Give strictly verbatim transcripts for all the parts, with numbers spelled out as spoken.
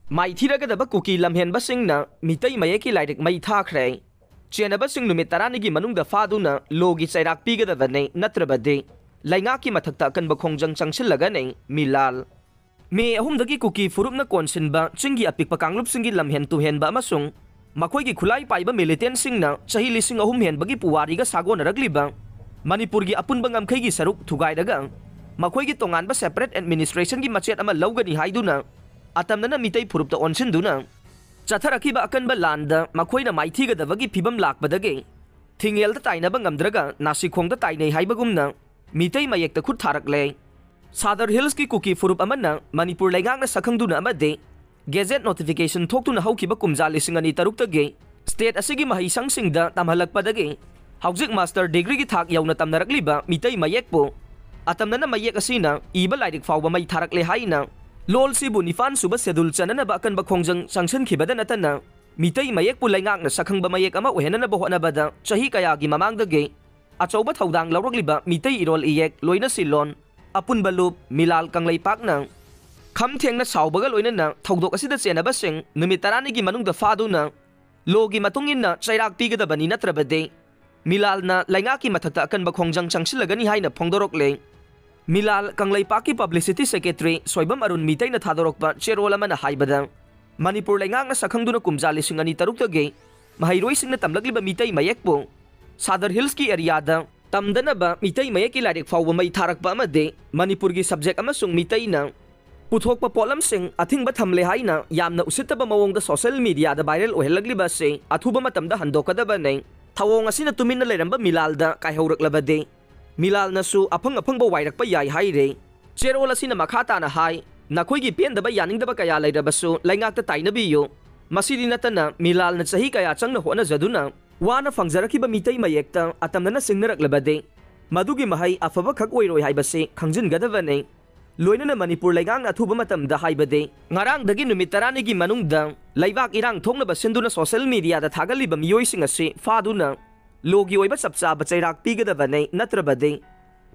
ꯃꯥꯏꯊꯤꯔꯒꯗꯕ ꯀꯨꯀꯤ ꯂꯝꯍꯦꯟꯕꯁꯤꯡꯅ ꯃꯤꯇꯩ ꯃꯌꯦꯛꯀꯤ ꯂꯥꯏꯔꯤꯛ ꯃꯩ ꯊꯥꯈ꯭ꯔꯦ꯫ ꯆꯦꯟꯅꯕꯁꯤꯡ ꯅꯨꯃꯤꯠ ꯇꯔꯥꯅꯤꯒꯤ ꯃꯅꯨꯡꯗ ꯐꯥꯗꯨꯅ ꯂꯣꯒꯤ ꯆꯩꯔꯥꯛ ꯄꯤꯒꯗꯕꯅꯤ, ꯅꯠꯇ꯭ꯔꯕꯗꯤ ꯂꯩꯉꯥꯛꯀꯤ ꯃꯊꯛꯇ ꯑꯀꯟꯕ ꯈꯣꯡꯖꯪ ꯆꯪꯁꯤꯜꯂꯒꯅꯤ꯫ ꯃꯤꯂꯥꯜ꯫ ꯃꯦ ꯑꯍꯨꯝꯗꯒꯤ ꯀꯨꯀꯤ ꯐꯨꯔꯨꯞꯅ ꯀꯣꯟꯁꯤꯟꯕ ꯆꯤꯡꯒꯤ ꯑꯄꯤꯛꯄ ꯀꯥꯡꯂꯨꯞꯁꯤꯡꯒꯤ ꯂꯝꯍꯦꯟ ꯇꯨꯍꯦꯟꯕ ꯑꯃꯁꯨꯡ ꯃꯈꯣꯏꯒꯤ ꯈꯨꯠꯂꯥꯏ ꯄꯥꯏꯕ ꯃꯤꯂꯤꯇꯦꯟꯁꯤꯡꯅ ꯆꯍꯤ ꯂꯤꯁꯤꯡ ꯑꯍꯨꯝ ꯍꯦꯟꯕꯒꯤ ꯄꯨꯋꯥꯔꯤꯒ ꯁꯥꯒꯣꯟꯅꯔꯛꯂꯤꯕ ꯃꯅꯤꯄꯨꯔꯒꯤ ꯑꯄꯨꯟꯕ ꯉꯝꯈꯩꯒꯤ ꯁꯔꯨꯛ ꯊꯨꯒꯥꯏꯔꯒ ꯃꯈꯣꯏꯒꯤ ꯇꯣꯉꯥꯟꯕ separate administrationꯒꯤ ꯃꯆꯦꯠ ꯑꯃ ꯂꯧꯒꯅꯤ ꯍꯥꯏꯗꯨꯅ ꯑꯇꯝꯅꯅ ꯃꯤꯇꯩ ꯐꯨꯔꯨꯞꯇ ꯑꯣꯟꯁꯤꯟꯗꯨꯅ ꯆꯠꯊꯔꯛꯈꯤꯕ ꯑꯀꯟꯕ ꯂꯥꯟꯗ ꯃꯈꯣꯏꯅ ꯃꯥꯏꯊꯤꯒꯗꯕꯒꯤ ꯐꯤꯕꯝ ꯂꯥꯛꯄꯗꯒꯤ ꯊꯤꯡꯉꯦꯜꯗ ꯇꯥꯏꯅꯕ ꯉꯝꯗ꯭ꯔꯒ ꯅꯥꯁꯤꯈꯣꯡꯗ ꯇꯥꯏꯅꯩ ꯍꯥꯏꯕꯒꯨꯝꯅ ꯃꯤꯇꯩ ꯃꯌꯦꯛꯇ ꯈꯨꯠ ꯊꯥꯔꯛꯂꯦ꯫ ꯁꯥꯗꯔ ꯍꯤꯜꯁꯀꯤ ꯀꯨꯀꯤ ꯐꯨꯔꯨꯞ ꯑꯃꯅ ꯃꯅꯤꯄꯨꯔ ꯂꯩꯉꯥꯛꯅ ꯁꯛꯈꯪꯗꯨꯅ ꯑꯃꯗꯤ ꯒꯦꯖꯦꯠ ꯅꯣꯇꯤꯐꯤꯀꯦꯁꯟ ꯊꯣꯛꯇꯨꯅ ꯍꯧꯈꯤꯕ ꯀꯨꯝꯖꯥ ꯂꯤꯁꯤꯡ ꯑꯅꯤ ꯇꯔꯨꯛꯇꯒꯤ ꯁ꯭ꯇꯦꯠ ꯑꯁꯤꯒꯤ ꯃꯍꯩꯁꯪꯁꯤꯡꯗ ꯇꯝꯍꯜꯂꯛꯄꯗꯒꯤ ꯍꯧꯖꯤꯛ ꯃꯥꯁꯇꯔ ꯗꯤꯒ꯭ꯔꯤꯒꯤ ꯊꯥꯛ ꯌꯧꯅ ꯇꯝꯅꯔꯛꯂꯤꯕ ꯃꯤꯇꯩ ꯃꯌꯦꯛꯄꯨ ꯑꯇꯝꯅꯅ ꯃꯌꯦꯛ ꯑꯁꯤꯅ ꯏꯕ ꯂꯥꯏꯔꯤꯛ ꯐꯥꯎꯕ ꯃꯩ ꯊꯥꯔꯛꯂꯦ ꯍꯥꯏꯅ ꯂꯣꯜꯁꯤꯕꯨ ꯅꯤꯄꯥꯟ ꯁꯨꯕ ꯁꯦꯗꯨꯜ ꯆꯟꯅꯅꯕ ꯑꯀꯟꯕ ꯈꯣꯡꯖꯪ ꯆꯪꯁꯤꯟꯈꯤꯕꯗ ꯅꯠꯇꯅ ꯃꯤꯇꯩ ꯃꯌꯦꯛꯄꯨ ꯂꯩꯉꯥꯛꯅ ꯁꯛꯈꯪꯕ ꯃꯌꯦꯛ ꯑꯃ ꯑꯣꯏꯍꯟꯅꯅꯕ ꯍꯣꯠꯅꯕꯗ ꯆꯍꯤ ꯀꯌꯥꯒꯤ ꯃꯃꯥꯡꯗꯒꯤ ꯑꯆꯧꯕ ꯊꯧꯗꯥꯡ ꯂꯧꯔꯛꯂꯤꯕ ꯃꯤꯇꯩ ꯏꯔꯣꯜ ꯏꯌꯦꯛ, ꯂꯣꯏꯅꯁꯤꯜꯂꯣꯟ, ꯑꯄꯨꯟꯕ ꯂꯨꯞ ꯃꯤꯂꯥꯜ ꯀꯪꯂꯩꯄꯥꯛꯅ ꯈꯝ ꯊꯦꯡꯅ ꯁꯥꯎꯕꯒ ꯂꯣꯏꯅꯅ ꯊꯧꯗꯣꯛ ꯑꯁꯤꯗ ꯆꯦꯟꯅꯕꯁꯤꯡ ꯅꯨꯃꯤꯠ ꯇꯔꯥꯅꯤꯒꯤ ꯃꯅꯨꯡꯗ ꯐꯥꯗꯨꯅ ꯂꯣꯒꯤ ꯃꯇꯨꯡ ꯏꯟꯅ ꯆꯩꯔꯥꯛ ꯄꯤꯒꯗꯕꯅꯤ, ꯅꯠꯇ꯭ꯔꯕꯗꯤ ꯃꯤꯂꯥꯜꯅ ꯂꯩꯉꯥꯛꯀꯤ ꯃꯊꯛꯇ ꯑꯀꯟꯕ ꯈꯣꯡꯖꯪ ꯆꯪꯁꯤꯜꯂꯒꯅꯤ ꯍꯥꯏꯅ ꯐꯣꯡꯗꯣꯔꯛꯂꯦ꯫ ꯃꯤꯂꯥꯜ ꯀꯪꯂꯩꯄꯥꯛꯀꯤ ꯄꯕ꯭ꯂꯤꯁꯤꯇꯤ ꯁꯦꯀ꯭ꯔꯦꯇꯔꯤ ꯁꯣꯏꯕꯝ ꯑꯔꯨꯟ ꯃꯤꯇꯩꯅ ꯊꯥꯗꯣꯔꯛꯄ ꯆꯦꯔꯣꯜ ꯑꯃꯅ ꯍꯥꯏꯕꯗ, ꯃꯅꯤꯄꯨꯔ ꯂꯩꯉꯥꯛꯅ ꯁꯛꯈꯪꯗꯨꯅ ꯀꯨꯝꯖꯥ ꯂꯤꯁꯤꯡ ꯑꯅꯤ ꯇꯔꯨꯛꯇꯒꯤ ꯃꯍꯩꯔꯣꯏꯁꯤꯡꯅ ꯇꯝꯂꯛꯂꯤꯕ ꯃꯤꯇꯩ ꯃꯌꯦꯛꯄꯨ ꯁꯥꯗꯔ ꯍꯤꯜꯁꯀꯤ ꯑꯦꯔꯤꯌꯥꯗ ꯇꯝꯗꯅꯕ ꯃꯤꯇꯩ ꯃꯌꯦꯛꯀꯤ ꯂꯥꯏꯔꯤꯛ ꯐꯥꯎꯕ ꯃꯩ ꯊꯥꯔꯛꯄ ꯑꯃꯗꯤ ꯃꯅꯤꯄꯨꯔꯒꯤ ꯁꯕꯖꯦꯛ ꯑꯃꯁꯨꯡ ꯃꯤꯇꯩꯅ ꯄꯨꯊꯣꯛꯄ ꯄꯣꯠꯂꯝꯁꯤꯡ ꯑꯊꯤꯡꯕ ꯊꯝꯂꯦ ꯍꯥꯏꯅ ꯌꯥꯝꯅ ꯎꯁꯤꯠꯇꯕ ꯃꯑꯣꯡꯗ ꯁꯣꯁꯤꯌꯦꯜ ꯃꯤꯗꯤꯌꯥꯗ ꯚꯥꯏꯔꯦꯜ ꯑꯣꯏꯍꯜꯂꯛꯂꯤꯕ ꯑꯁꯤ ꯑꯊꯨꯕ ꯃꯇꯝꯗ ꯍꯟꯗꯣꯛꯀꯗꯕꯅꯤ꯫ ꯊꯧꯑꯣꯡ ꯑꯁꯤꯅ ꯇꯨꯃꯤꯟꯅ ꯂꯩꯔꯝꯕ ꯃꯤꯂꯥꯜꯗ ꯀꯥꯏꯍꯧꯔꯛꯂꯕꯗꯤ ꯃꯤꯂꯥꯜꯅꯁꯨ ꯑꯐꯪ ꯑꯐꯪꯕ ꯋꯥꯏꯔꯛꯄ ꯌꯥꯏ ꯍꯥꯏꯔꯦ꯫ ꯆꯦꯔꯣꯜ ꯑꯁꯤꯅ ꯃꯈꯥ ꯇꯥꯅ ꯍꯥꯏ, ꯅꯈꯣꯏꯒꯤ ꯄꯦꯟꯗꯕ ꯌꯥꯅꯤꯡꯗꯕ ꯀꯌꯥ ꯂꯩꯔꯕꯁꯨ ꯂꯩꯉꯥꯛꯇ ꯇꯥꯏꯅꯕꯤꯌꯨ꯫ ꯃꯁꯤꯗꯤ ꯅꯠꯇꯅ ꯃꯤꯂꯥꯜꯅ ꯆꯍꯤ ꯀꯌꯥ ꯆꯪꯅ ꯍꯣꯠꯅꯖꯗꯨꯅ ꯋꯥꯅ ꯐꯪꯖꯔꯛꯈꯤꯕ ꯃꯤꯇꯩ ꯃꯌꯦꯛꯇ ꯑꯇꯝꯅꯅ ꯁꯤꯡꯅꯔꯛꯂꯕꯗꯤ ꯃꯗꯨꯒꯤ ꯃꯍꯩ ꯑꯐꯕ ꯈꯛ ꯑꯣꯏꯔꯣꯏ ꯍꯥꯏꯕꯁꯤ ꯈꯪꯖꯤꯟꯒꯗꯕꯅꯤ꯫ ꯂꯣꯏꯅꯅ ꯃꯅꯤꯄꯨꯔ ꯂꯩꯉꯥꯛꯅ ꯑꯊꯨꯕ ꯃꯇꯝꯗ, ꯍꯥꯏꯕꯗꯤ ꯉꯔꯥꯡꯗꯒꯤ ꯅꯨꯃꯤꯠ ꯇꯔꯥꯅꯤꯒꯤ ꯃꯅꯨꯡꯗ ꯂꯩꯕꯥꯛ ꯏꯔꯥꯡ ꯊꯣꯛꯅꯕ ꯁꯤꯟꯗꯨꯅ ꯁꯣꯁꯤꯌꯦꯜ ꯃꯤꯗꯤꯌꯥꯗ ꯊꯥꯒꯠꯂꯤꯕ ꯃꯤꯑꯣꯏꯁꯤꯡ ꯑꯁꯤ ꯐꯥꯗꯨꯅ ꯂꯣꯒꯤ ꯑꯣꯏꯕ ꯆꯞ ꯆꯥꯕ ꯆꯩꯔꯥꯛ ꯄꯤꯒꯗꯕꯅꯤ, ꯅꯠꯇ꯭ꯔꯕꯗꯤ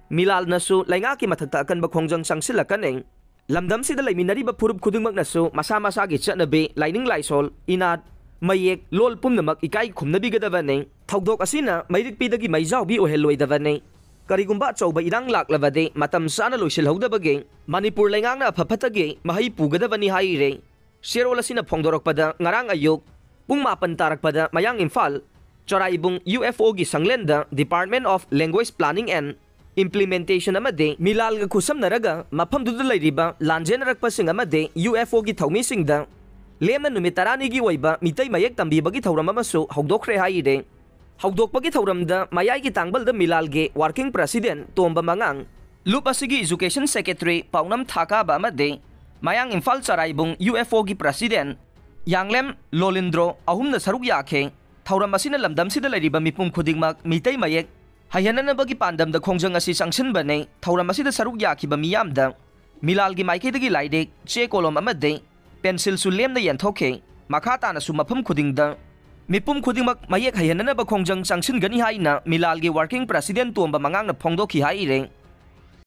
ꯃꯤꯂꯥꯜꯅꯁꯨ ꯂꯩꯉꯥꯛꯀꯤ ꯃꯊꯛꯇ ꯑꯀꯟꯕ ꯈꯣꯡꯖꯪ ꯆꯪꯁꯤꯜꯂꯛꯀꯅꯤ꯫ ꯂꯝꯗꯝꯁꯤꯗ ꯂꯩꯃꯤꯟꯅꯔꯤꯕ ꯐꯨꯔꯨꯞ ꯈꯨꯗꯤꯡꯃꯛꯅꯁꯨ ꯃꯁꯥ ꯃꯁꯥꯒꯤ ꯆꯠꯅꯕꯤ, ꯂꯥꯏꯅꯤꯡ ꯂꯥꯏꯁꯣꯜ, ꯏꯅꯥꯠ, ꯃꯌꯦꯛ, ꯂꯣꯜ ꯄꯨꯝꯅꯃꯛ ꯏꯀꯥꯏ ꯈꯨꯝꯅꯕꯤꯒꯗꯕꯅꯤ꯫ ꯊꯧꯗꯣꯛ ꯑꯁꯤꯅ ꯃꯩꯔꯤꯛꯄꯤꯗꯒꯤ ꯃꯩꯖꯥꯎꯕꯤ ꯑꯣꯏꯍꯜꯂꯣꯏꯗꯕꯅꯤ꯫ ꯀꯔꯤꯒꯨꯝꯕ ꯑꯆꯧꯕ ꯏꯔꯥꯡ ꯂꯥꯛꯂꯕꯗꯤ ꯃꯇꯝ ꯆꯥꯅ ꯂꯣꯏꯁꯤꯜꯍꯧꯗꯕꯒꯤ ꯃꯅꯤꯄꯨꯔ ꯂꯩꯉꯥꯛꯅ ꯑꯐ ꯐꯠꯇꯒꯤ ꯃꯍꯩ ꯄꯨꯒꯗꯕꯅꯤ ꯍꯥꯏꯔꯤ꯫ ꯆꯦꯔꯣꯜ ꯑꯁꯤꯅ ꯐꯣꯡꯗꯣꯔꯛꯄꯗ, ꯉꯔꯥꯡ ꯑꯌꯨꯛ ꯄꯨꯡ ꯃꯥꯄꯟ ꯇꯥꯔꯛꯄꯗ ꯃꯌꯥꯡ ꯏꯝꯐꯥꯜ ꯆꯔꯥꯏꯕꯨꯡ ꯌꯨ ꯑꯦꯐ ꯑꯣꯒꯤ ꯁꯪꯂꯦꯟꯗ Department of Language Planning and Implementation ꯑꯃꯗꯤ ꯃꯤꯂꯥꯜꯒ ꯈꯨꯠꯁꯝꯅꯔꯒ ꯃꯐꯝꯗꯨꯗ ꯂꯩꯔꯤꯕ ꯂꯥꯟꯖꯦꯟꯅꯔꯛꯄꯁꯤꯡ ꯑꯃꯗꯤ ꯌꯨ ꯑꯦꯐ ꯑꯣꯒꯤ ꯊꯧꯃꯤꯁꯤꯡꯗ ꯂꯦꯝꯅ ꯅꯨꯃꯤꯠ ꯇꯔꯥꯅꯤꯒꯤ ꯑꯣꯏꯕ ꯃꯤꯇꯩ ꯃꯌꯦꯛ ꯇꯝꯕꯤꯕꯒꯤ ꯊꯧꯔꯝ ꯑꯃꯁꯨ ꯍꯧꯗꯣꯛꯈ꯭ꯔꯦ ꯍꯥꯏꯔꯤ꯫ ꯍꯧꯗꯣꯛꯄꯒꯤ ꯊꯧꯔꯝꯗ ꯃꯌꯥꯏꯒꯤ ꯇꯥꯡꯕꯜꯗ ꯃꯤꯂꯥꯜꯒꯤ Working President ꯇꯣꯝꯕ ꯃꯉꯥꯡ, ꯂꯨꯞ ꯑꯁꯤꯒꯤ Education Secretary ꯄꯥꯎꯅꯝ ꯊꯥꯀꯥꯕ ꯑꯃꯗꯤ ꯃꯌꯥꯡ ꯏꯝꯐꯥꯜ ꯆꯔꯥꯏꯕꯨꯡ ꯌꯨ ꯑꯦꯐ ꯑꯣꯒꯤ President ꯌꯥꯡꯂꯦꯝ ꯂꯣꯂꯤꯟꯗ꯭ꯔꯣ ꯑꯍꯨꯝꯅ ꯁꯔꯨꯛ ꯌꯥꯈꯤ꯫ ꯊꯧꯔꯝ ꯑꯁꯤꯅ ꯂꯝꯗꯝꯁꯤꯗ ꯂꯩꯔꯤꯕ ꯃꯤꯄꯨꯝ ꯈꯨꯗꯤꯡꯃꯛ ꯃꯤꯇꯩ ꯃꯌꯦꯛ ꯍꯩꯍꯟꯅꯅꯕꯒꯤ ꯄꯥꯟꯗꯝꯗ ꯈꯣꯡꯖꯪ ꯑꯁꯤ ꯆꯪꯁꯤꯟꯕꯅꯤ꯫ ꯊꯧꯔꯝ ꯑꯁꯤꯗ ꯁꯔꯨꯛ ꯌꯥꯈꯤꯕ ꯃꯤꯌꯥꯝꯗ ꯃꯤꯂꯥꯜꯒꯤ ꯃꯥꯏꯀꯩꯗꯒꯤ ꯂꯥꯏꯔꯤꯛ, ꯆꯦ ꯀꯣꯂꯣꯝ ꯑꯃꯗꯤ ꯄꯦꯟꯁꯤꯜꯁꯨ ꯂꯦꯝꯅ ꯌꯦꯟꯊꯣꯛꯈꯤ꯫ ꯃꯈꯥ ꯇꯥꯅꯁꯨ ꯃꯐꯝ ꯈꯨꯗꯤꯡꯗ ꯃꯤꯄꯨꯝ ꯈꯨꯗꯤꯡꯃꯛ ꯃꯌꯦꯛ ꯍꯩꯍꯟꯅꯅꯕ ꯈꯣꯡꯖꯪ ꯆꯪꯁꯤꯟꯒꯅꯤ ꯍꯥꯏꯅ ꯃꯤꯂꯥꯜꯒꯤ Working President ꯇꯣꯝꯕ ꯃꯉꯥꯡꯅ ꯐꯣꯡꯗꯣꯛꯈꯤ ꯍꯥꯏꯔꯤ꯫